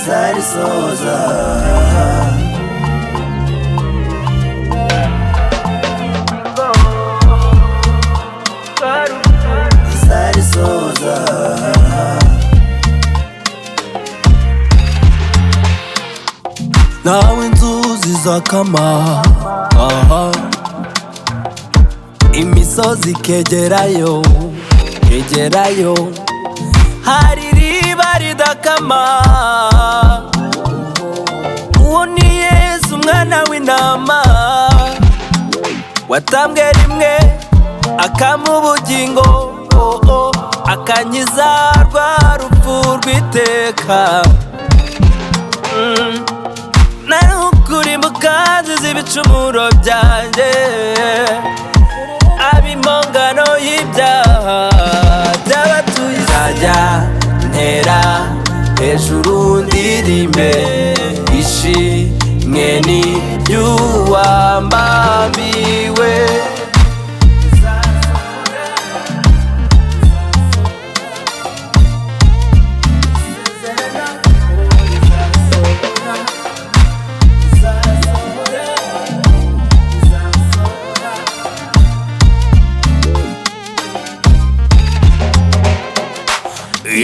Izarisoza. Izarisoza. Nawe inzuzi zakama, aha. Imisozi ikegerayo kegerayo, hari iriba ridakama. Uwo ni Yesu umwana w'intama, watambwe rimwe akama ubugingo, oh, oh, akankiza rwa rupfu rw'iteka. Nari ukuri mukanziza ibicumuro byanjye, ab'impongano y'ibyaha by'abatuye. Nzajya ntera hejuru ndirimbe ishimwe ni ry'uwambambiwe.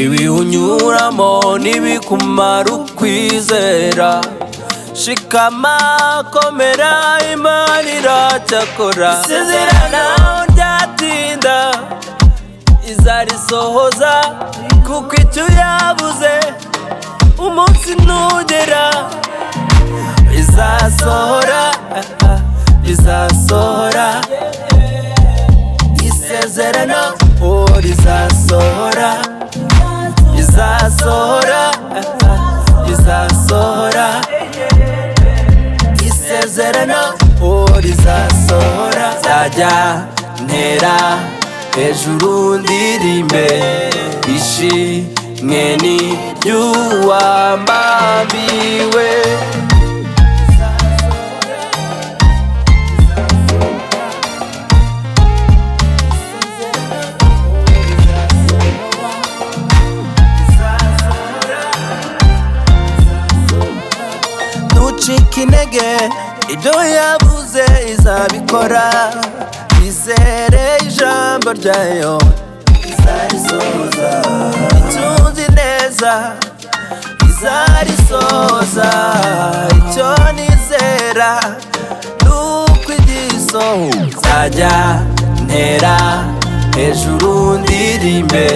Ibiwunyuramo ntibikumara ukwizera, shikama komera, Imana iracyakora. Isezerano ryatinda izarisohoza, kuko icyo yavuze umunsi ntugera bizasohora, bizasohora. Isezerano, oh, rizasohora, bizasohora, bizasohora. Isezerano, oh, rizasohora. Nzajya ntera hejuru ndirimbe ishimwe ni ry'uwambambiwe. Ntucike intege, ibyo yavuze izabikora, izere ijambo ryayo. Izarisoza. Icyo neza izarisoza, icyo nizera nuko igisoho. Nzajya ntera hejuru ndirimbe.